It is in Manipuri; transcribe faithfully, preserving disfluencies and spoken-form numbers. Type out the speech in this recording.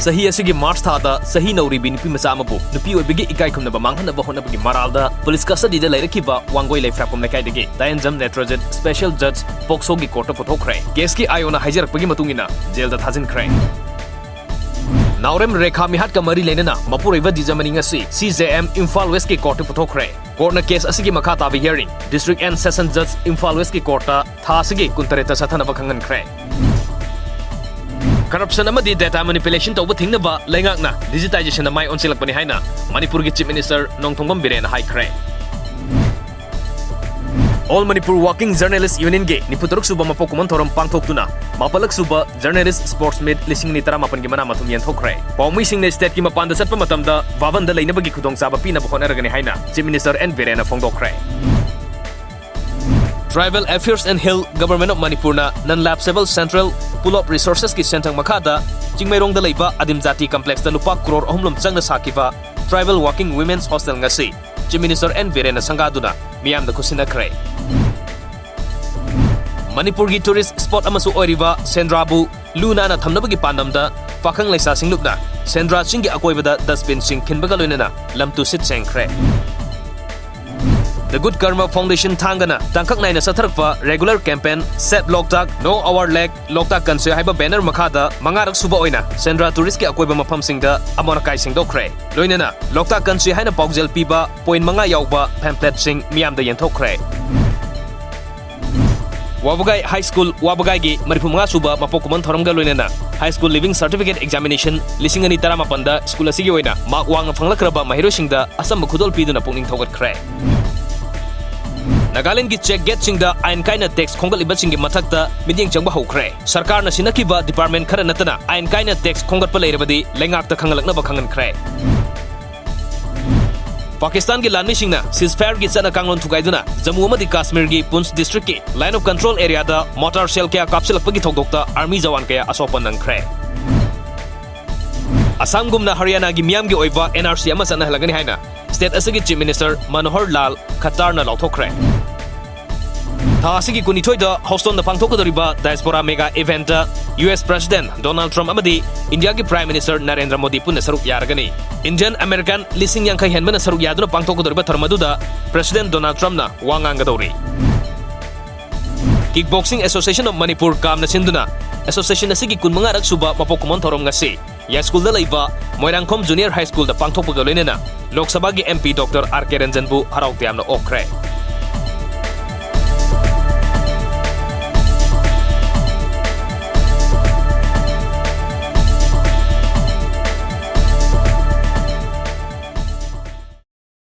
ꯆꯍꯤ ꯑꯁꯤꯒꯤ ꯃꯥꯔꯆ ꯊꯥꯗ ꯆꯍꯤ ꯅꯧꯔꯤꯕꯤ ꯅꯨꯄꯤ ꯃꯆꯥ ꯑꯃꯕꯨ ꯅꯨꯄꯤ ꯑꯣꯏꯕꯒꯤ ꯏꯀꯥꯏ ꯈꯨꯝꯅꯕ ꯃꯥꯡꯍꯟꯅꯕ ꯍꯣꯠꯅꯕꯒꯤ ꯃꯔꯥꯜꯗ ꯄꯨꯂꯤꯁ ꯀꯁꯇꯗꯤꯗ ꯂꯩꯔꯛꯈꯤꯕ ꯋꯥꯡꯒꯣꯏ ꯂꯩꯐ꯭ꯔꯥꯛꯄꯝ ꯂꯩꯀꯥꯏꯗꯒꯤ ꯗꯥꯌꯟꯖꯝ ꯅꯦꯇ꯭ꯔꯖꯤꯠ ꯁ꯭ꯄꯦꯁꯦꯜ ꯖꯖ ꯄꯣꯛꯁꯣꯒꯤ ꯀꯣꯔꯠꯇ ꯄꯨꯊꯣꯛꯈ꯭ꯔꯦ꯫ ꯀꯦꯁꯀꯤ ꯑꯥꯏ ꯑꯣꯅ ꯍꯥꯏꯖꯔꯛꯄꯒꯤ ꯃꯇꯨꯡ ꯏꯟꯅ ꯖꯦꯜꯗ ꯊꯥꯖꯤꯟꯈ꯭ꯔꯦ꯫ ꯅꯥꯎꯔꯦꯝ ꯔꯦꯈꯥ ꯃꯤꯍꯥꯠꯀ ꯃꯔꯤ ꯂꯩꯅꯅ ꯃꯄꯨꯔꯣꯏꯕ ꯗꯤꯖꯃꯅꯤ ꯉꯁꯤ ꯁꯤ ꯖꯦ ꯑꯦꯝ ꯏꯝꯐꯥꯜ ꯋꯦꯁꯀꯤ ꯀꯣꯔꯠꯇ ꯄꯨꯊꯣꯛꯈ꯭ꯔꯦ꯫ ꯀꯣꯔꯠꯅ ꯀꯦꯁ ꯑꯁꯤꯒꯤ ꯃꯈꯥ ꯇꯥꯕ ꯍꯤꯌꯥꯔꯤꯡ ꯗꯤꯁꯇ꯭ꯔꯤꯛ ꯑꯦꯟ ꯁꯦꯁꯟ ꯖꯖ ꯏꯝꯐꯥꯜ ꯋꯦꯁꯀꯤ ꯀꯣꯔꯠꯇ ꯊꯥ ꯑꯁꯤꯒꯤ ꯀꯨꯟꯇꯔꯦꯠꯇ ꯆꯠꯊꯅꯕ ꯈꯪꯍꯟꯈ꯭ꯔꯦ꯫ ꯀꯔꯞꯁꯟ ꯑꯃꯗꯤ ꯗꯦꯇꯥ ꯃꯦꯅꯤꯄꯨꯂꯦꯁꯟ ꯇꯧꯕ ꯊꯤꯡꯅꯕ ꯂꯩꯉꯥꯛꯅ ꯗꯤꯖꯤꯇꯥꯏꯖꯦꯁꯟꯗ ꯃꯥꯏ ꯑꯣꯟꯁꯤꯜꯂꯛꯄꯅꯤ ꯍꯥꯏꯅ ꯃꯅꯤꯄꯨꯔꯒꯤ ꯆꯤꯐ ꯃꯤꯅꯤꯁꯇꯔ ꯅꯣꯡꯊꯣꯝꯕꯝ ꯕꯤꯔꯦꯟꯅ ꯍꯥꯏꯈ꯭ꯔꯦ꯫ ꯑꯣꯜ ꯃꯅꯤꯄꯨꯔ ꯋꯥꯔꯀꯤꯡ ꯖꯔꯅꯦꯂꯤꯁ ꯌꯨꯅꯤꯌꯟꯒꯤ ꯅꯤꯐꯨꯇꯔꯨꯛ ꯁꯨꯕ ꯃꯄꯣꯛ ꯀꯨꯝꯑꯣꯟ ꯊꯧꯔꯝ ꯄꯥꯡꯊꯣꯛꯇꯨꯅ ꯃꯥꯄꯜꯂꯛ ꯁꯨꯕ ꯖꯔꯅꯦꯂꯤꯁ ꯁ꯭ꯄꯣꯔꯠꯁ ꯃꯤꯠ ꯂꯤꯁꯤꯡ ꯑꯅꯤ ꯇꯔꯥꯃꯥꯄꯟꯒꯤ ꯃꯅꯥ ꯃꯊꯨꯝ ꯌꯦꯟꯊꯣꯛꯈ꯭ꯔꯦ꯫ ꯄꯥꯎꯃꯤꯁꯤꯡꯅ ꯁ꯭ꯇꯦꯠꯀꯤ ꯃꯄꯥꯟꯗ ꯆꯠꯄ ꯃꯇꯝꯗ ꯚꯥꯕꯟꯗ ꯂꯩꯅꯕꯒꯤ ꯈꯨꯗꯣꯡꯆꯥꯕ ꯄꯤꯅꯕ ꯍꯣꯠꯅꯔꯒꯅꯤ ꯍꯥꯏꯅ ꯆꯤꯐ ꯃꯤꯅꯤꯁꯇꯔ ꯑꯦꯟ ꯕꯤꯔꯦꯟꯅ ꯐꯣꯡꯗꯣꯛꯈ꯭ꯔꯦ꯫ Tribal Affairs and Hill Government of ꯃꯅꯤꯄꯨꯔꯅ Non Lapsable Central Pool of Resourcesꯀꯤ ꯁꯦꯟꯊꯪ ꯃꯈꯥꯗ ꯆꯤꯡꯃꯩꯔꯣꯡꯗ ꯂꯩꯕ ꯑꯗꯤꯝ ꯖꯥꯇꯤ ꯀꯝꯄ꯭ꯂꯦꯛꯁꯇ ꯂꯨꯄꯥ ꯀ꯭ꯔꯣꯔ ꯑꯍꯨꯝ ꯂꯣꯝ ꯆꯪꯅ ꯁꯥꯈꯤꯕ Tribal Working Women's Hostel ꯉꯁꯤ ꯆꯤꯐ ꯃꯤꯅꯤꯁꯇꯔ ꯑꯦꯟ ꯕꯤꯔꯦꯟꯅ ꯁꯪꯒꯥꯗꯨꯅ ꯃꯤꯌꯥꯝꯗ ꯈꯨꯠꯁꯤꯟꯅꯈ꯭ꯔꯦ꯫ ꯃꯅꯤꯄꯨꯔꯒꯤ ꯇꯨꯔꯤꯁ ꯁ꯭ꯄꯣꯠ ꯑꯃꯁꯨ ꯑꯣꯏꯔꯤꯕ ꯁꯦꯟꯗ꯭ꯔꯥꯕꯨ ꯂꯨ ꯅꯥꯟꯅ ꯊꯝꯅꯕꯒꯤ ꯄꯥꯟꯗꯝꯗ ꯄꯥꯈꯪ ꯂꯩꯁꯥ ꯁꯤꯡꯂꯨꯞꯅ ꯁꯦꯟꯗ꯭ꯔꯥ ꯆꯤꯡꯒꯤ ꯑꯀꯣꯏꯕꯗ ꯗꯁꯕꯤꯟꯁꯤꯡ ꯈꯤꯟꯕꯒ ꯂꯣꯏꯅꯅ ꯂꯝ ꯇꯨ ꯁꯤꯠ ꯁꯦꯡꯈ꯭ꯔꯦ꯫ The Good Karma Foundation ꯊꯥꯡꯒꯅ ꯇꯥꯡꯀꯛ ꯅꯥꯏꯅ ꯆꯠꯊꯔꯛꯄ regular campaign Save Loktak, No Our Lake, ꯂꯣꯛꯇꯥꯛ ꯀꯟꯁꯦ ꯍꯥꯏꯕ ꯕꯦꯅꯔ ꯃꯈꯥꯗ ꯃꯉꯥꯔꯛ ꯁꯨꯕ ꯑꯣꯏꯅ ꯁꯦꯟꯗ꯭ꯔꯥ ꯇꯨꯔꯤꯁꯀꯤ ꯑꯀꯣꯏꯕ ꯃꯐꯝꯁꯤꯡꯗ ꯑꯃꯣꯠ ꯑꯀꯥꯏ ꯁꯦꯡꯗꯣꯛꯈ꯭ꯔꯦ꯫ ꯂꯣꯏꯅꯅ ꯂꯣꯛꯇꯥꯛ ꯀꯟꯁꯦ ꯍꯥꯏꯅ ꯄꯥꯎꯖꯦꯜ ꯄꯤꯕ ꯄꯣꯏꯟ ꯃꯉꯥ ꯌꯥꯎꯕ ꯄꯦꯝꯐ꯭ꯂꯦꯠꯁꯤꯡ ꯃꯤꯌꯥꯝꯗ ꯌꯦꯟꯊꯣꯛꯈ꯭ꯔꯦ꯫ ꯋꯥꯕꯒꯥꯏ ꯍꯥꯏ ꯁ꯭ꯀꯨꯜ ꯋꯥꯕꯒꯥꯏꯒꯤ ꯃꯔꯤꯐꯨ ꯃꯉꯥ ꯁꯨꯕ ꯃꯄꯣꯛ ꯀꯨꯝꯑꯣꯟ ꯊꯧꯔꯝꯒ ꯂꯣꯏꯅꯅ high school leaving certificate examination ꯂꯤꯁꯤꯡ ꯑꯅꯤ ꯇꯔꯥꯃꯥꯄꯟꯗ ꯁ꯭ꯀꯨꯜ ꯑꯁꯤꯒꯤ ꯑꯣꯏꯅ ꯃꯥꯔꯛ ꯋꯥꯡꯅ ꯐꯪꯂꯛꯈ꯭ꯔꯕ ꯃꯍꯩꯔꯣꯏꯁꯤꯡꯗ ꯑꯆꯝꯕ ꯈꯨꯗꯣꯜ ꯄꯤꯗꯨꯅ ꯄꯨꯛꯅꯤꯡ ꯊꯧꯒꯠꯈ꯭ꯔꯦ꯫ ꯅꯥꯒꯥꯂꯦꯟꯗꯒꯤ ꯆꯦꯛ ꯒꯦꯠꯁꯤꯡꯗ ꯑꯥꯏꯟ ꯀꯥꯏꯅ ꯇꯦꯛꯁ ꯈꯣꯝꯒꯠꯂꯤꯕꯁꯤꯡꯒꯤ ꯃꯊꯛꯇ ꯃꯤꯠꯌꯦꯡ ꯆꯪꯕ ꯍꯧꯈ꯭ꯔꯦ꯫ ꯁꯔꯀꯥꯔꯅ ꯁꯤꯟꯅꯈꯤꯕ ꯗꯤꯄꯥꯔꯠꯃꯦꯟ ꯈꯔ ꯅꯠꯇꯅ ꯑꯥꯏꯟ ꯀꯥꯏꯅ ꯇꯦꯛꯁ ꯈꯣꯝꯒꯠꯄ ꯂꯩꯔꯕꯗꯤ ꯂꯩꯉꯥꯛꯇ ꯈꯪꯍꯜꯂꯛꯅꯕ ꯈꯪꯍꯟꯈ꯭ꯔꯦ꯫ ꯄꯥꯀꯤꯁꯇꯥꯟꯒꯤ ꯂꯥꯟꯃꯤꯁꯤꯡꯅ ceasefire ꯒꯤ ꯆꯠꯅ ꯀꯥꯡꯂꯣꯟ ꯊꯨꯒꯥꯏꯗꯨꯅ ꯖꯝꯃꯨ ꯑꯃꯗꯤ ꯀꯥꯁꯃꯤꯔꯒꯤ ꯄꯨꯟꯁ ꯗꯤꯁꯇ꯭ꯔꯤꯛꯀꯤ Line of Control area the mortar shell ꯀꯌꯥ ꯀꯥꯞꯁꯤꯜꯂꯛꯄꯒꯤ ꯊꯧꯗꯣꯛꯇ ꯑꯥꯔꯃꯤ ꯖꯋꯥꯟ ꯀꯌꯥ ꯑꯁꯣꯛꯄ ꯅꯪꯈ꯭ꯔꯦ꯫ ꯑꯁꯥꯝꯒꯨꯝꯅ ꯍꯔꯤꯌꯥꯅꯥꯒꯤ ꯃꯤꯌꯥꯝꯒꯤ ꯑꯣꯏꯕ ꯑꯦꯟ ꯑꯥꯔ ꯁꯤ ꯑꯃ ꯆꯠꯅꯍꯜꯂꯒꯅꯤ ꯍꯥꯏꯅ ꯁ꯭ꯇꯦꯠ ꯑꯁꯤꯒꯤ ꯆꯤꯐ ꯃꯤꯅꯤꯁꯇꯔ ꯃꯅꯣꯍꯔ ꯂꯥꯜ ꯈꯠꯇꯥꯔꯅ ꯂꯥꯎꯊꯣꯛꯈ꯭ꯔꯦ꯫ ꯊꯥ ꯑꯁꯤꯒꯤ ꯀꯨꯟꯅꯤꯊꯣꯏꯗ ꯍꯣꯁꯇꯣꯟꯗ ꯄꯥꯡꯊꯣꯛꯀꯗꯧꯔꯤꯕ diaspora mega event ꯇ U S President Donald Trump ꯑꯃꯗꯤ ꯏꯟꯗꯤꯌꯥꯒꯤ Prime Minister ꯅꯔꯦꯟꯗ꯭ꯔ ꯃꯣꯗꯤ ꯄꯨꯟꯅ ꯁꯔꯨꯛ ꯌꯥꯔꯒꯅꯤ꯫ Indian American ꯂꯤꯁꯤꯡ ꯌꯥꯡꯈꯩ ꯍꯦꯟꯕꯅ ꯁꯔꯨꯛ ꯌꯥꯗꯨꯅ ꯄꯥꯡꯊꯣꯛꯀꯗꯧꯔꯤꯕ ꯊꯧꯔꯝ ꯑꯗꯨꯗ President Donald Trump ꯅ ꯋꯥ ꯉꯥꯡꯒꯗꯧꯔꯤ꯫ Kickboxing Association of Manipur ꯀꯥꯝꯅ ꯁꯤꯟꯗꯨꯅ association ꯑꯁꯤꯒꯤ ꯀꯨꯟꯃꯉꯥꯔꯛ ꯁꯨꯕ ꯃꯄꯣꯛ ꯀꯨꯝꯑꯣꯟ ꯊꯧꯔꯝ ꯉꯁꯤ ꯌꯥꯏꯁ꯭ꯀꯨꯜꯗ ꯂꯩꯕ ꯃꯣꯏꯔꯥꯡꯈꯣꯝ Junior High School ꯗ ꯄꯥꯡꯊꯣꯛꯄꯒ ꯂꯣꯏꯅꯅ ꯂꯣꯛ ꯁꯚꯥꯒꯤ M P Doctor R K ꯔꯟꯖꯟꯕꯨ ꯍꯔꯥꯎ ꯇꯌꯥꯝꯅ ꯑꯣꯛꯈ꯭ꯔꯦ꯫